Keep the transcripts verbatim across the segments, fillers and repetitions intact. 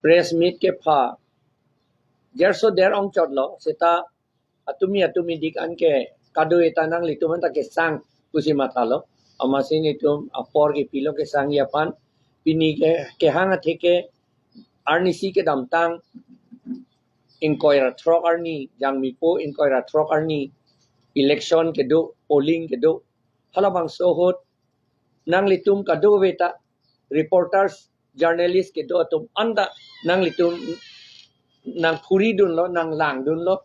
Press meet kepha jerso der ongchotlo, seta atumi atumi dik anke kado-eta nanglitum anta kesang pusi mathalo. Amatsi netum apor kepilo kesangji aphan. Pini ke kehang atheke arnisi kedamtang ingkoi ra throk arni, Jangmipo ingkoi ra throk arni election kedo, polling kedo. Halabangso ahut nanglitum kadokaveta reporters, journalist kedo atum anta nanglitum nangphuridunlo, nanglangdunlo,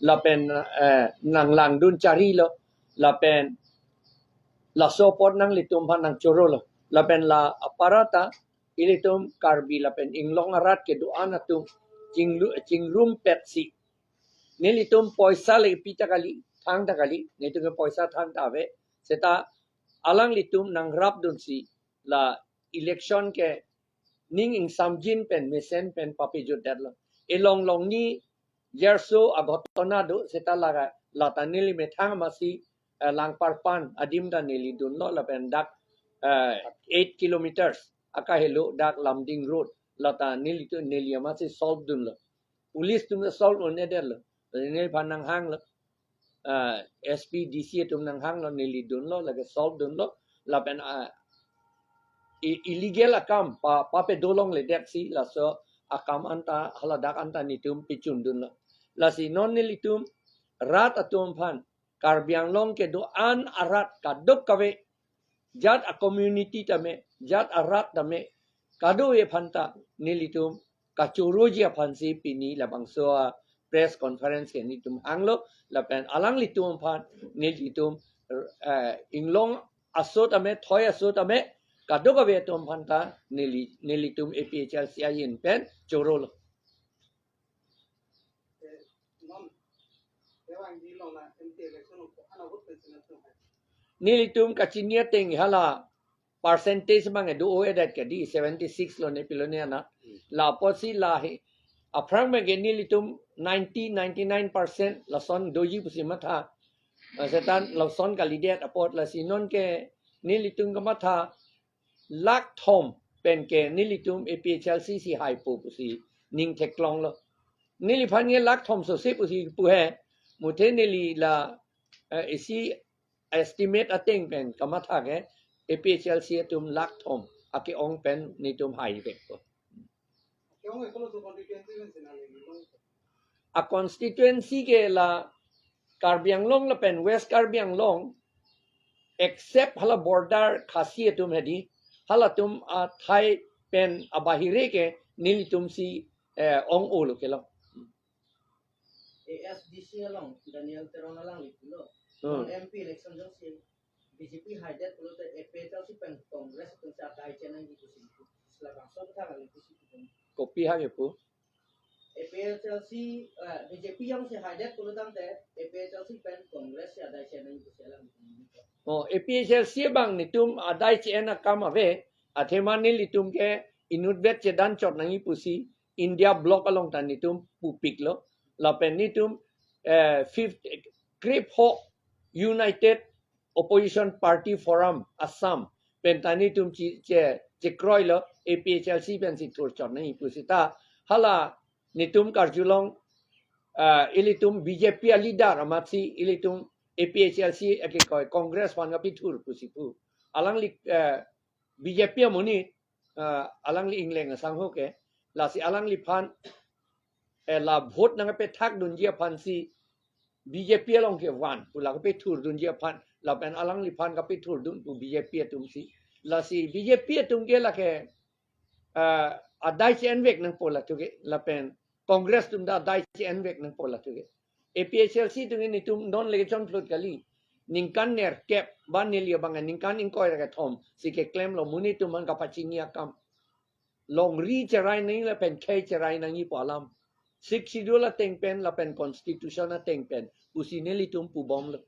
lapen, eh, nanglangdun charilo, lapen laso apot nanglitum aphan nangchorolo, lapen la aparata ilitum Karbi lapen inglong arat kedo-an atum chinglu-, chingrumpetsi nelitum poisa le pita kali, thangta kali, netum ke poisa thangta ave, seta alanglitum nangrapdunsi la election ke ning ingsamjin pen mesen pen papejutdetlo. Elong longni jerso aghotona do, seta laga lata neli methang amatsi, eh, Langparpan adim ta neli dunlo, lapen dak, eh, eight kilometers akahelo dak Lumding Road, lata nelitum, neli amatsi solve dunlo. Police atum ta solve un-edetlo. Neliphan nanghanglo. Ah, S P, D C atum nanghanglo, neli dunlo, lake solve dunlo. Lapen, ah, i-, illegal akam pa, papedolongledetsi laso akam anta, haladak anta netum pechundunlo. Lasi non nelitum rat atum aphan, Karbi Anglong kedo-an arat kadokave, jat a-community tame, jat arat tame, kadokave aphanta nelitum kachoroji aphansi pini labangso a-press conference ke netum hanglo, lapen alanglitum aphan nelitum, eh, inglong aso tame, thoi aso tame, kadokave atum aphanta neli, nelitum A P H L C ahin pen chorolo. Nelitum kachini ateng hala percentage abang do-o-edet ke di, seventy six lo ne pilo ne ana. Hmm. La apotsi la he, aphrang abang ke nelitum ninety, ninety-nine percent lason doji pusi matha. Ah, seta lason kalidet apot, lasi non ke nelitum kamatha lakh thom pen ke nelitum A P H L C si haipo pusi ning theklonglo. Neliphan ke lakh thom sose pusi pu he, muthe neli la, eh, isi estimate ateng pen kamatha ke A P H L C atum lakh thom ake-ong pen netum haivekpo. A-constituency ke la Karbi Anglong lapen West Karbi Anglong, except hala border Khasi atum hedi, halatum athai pen abahire ke nelitumsi, eh, ong-olo kelong. A S D C along Daniel Teron alangli pulo. Hmm. Non M P election jongsi B J P haidet pulote A P H L C pen Congress atumsi adai chenangji pusi pu. Labangso kethang ali pusi pu. Kopi ha kepu? A P H L C, eh, B J P jongsi haidet pulo tangte A P H L C pen Congress si adai chenangji pusi alam. Oh, A P H L C abang netum adai che-en akam ave, athema nelitum ke inutvet chedanchot nangji pusi India Bloc along ta netum pupiklo. Lapen netum, eh, fifth, krepho United Opposition Party Forum Assam pen ta netum che, che, chekroilo, A P H L C pensi thurchot nangji pusi ta hala netum karjulong, ah, ilitum B J P a-leader amatsi ilitum A P H L C ake koi Congress aphan kapethur pusi pu. Alangli, eh, B J P amonit, ah, alangli ingleng asangho ke, lasi alangliphan, eh, la vote nangkapethakdunji aphansi B J P along kevan pu la kapethurdunji aphan, lapen alangliphan kapethurdun pu B J P atumsi. Lasi B J P atum ke lake, ah, adai che-envek nangpo latum ke, lapen Congress atum ta adai che-envek nangpo latum ke. A P H L C atum ke netum non le kechonphlut kali. Ningkan nerkep, ba neli abang ningkan ingkoi ra kethom si keklemlo, monit atum aphan kapachini akam. Longri cherai nangji lapen khei cherai nangji pu alam. Sixth Schedule ateng pen lapen Constitution ateng pen pusi nelitum pubomlo.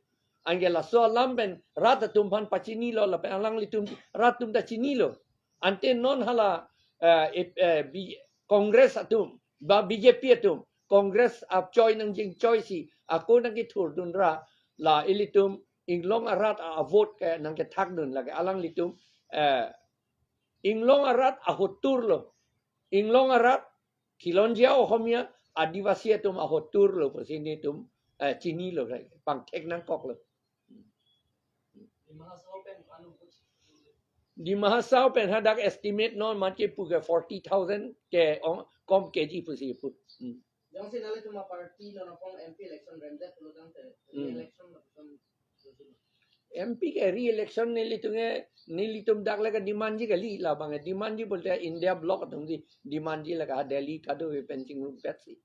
Anke laso alam pen rat atum aphan pachinilo lapen alanglitum rat atum ta chinilo. Ante non hala, eh, eh, eh, B-, Congress atum, ba B J P atum, Congress apchoi nangjinchoisi, ako nangkethurdun ra, la ilitum inglong arat a-vote ke nangkethakdun lake alanglitum, eh, inglong arat ahotur lo. Inglong arat Khilonjia Ohomia, Adivasi atum ahotur lo pusi nelitum, eh, chinilo, pangthek nangkoklo. Dima Hasao pen anu Dima Hasao pen hadak estimate non machi pu ke forty thousand ke ong, kom keji pusi pu. Hmm. Jongsi nanglitum aparty non apong M P election remdet pulo tangte Hmm. Election lapuson M P ke re-election nelitum ke, nelitum dak le ke demand ji kali, labang ke demand ji pulote India bloc atum si demand ji le ke Delhi kado ke pen chingrum pet si.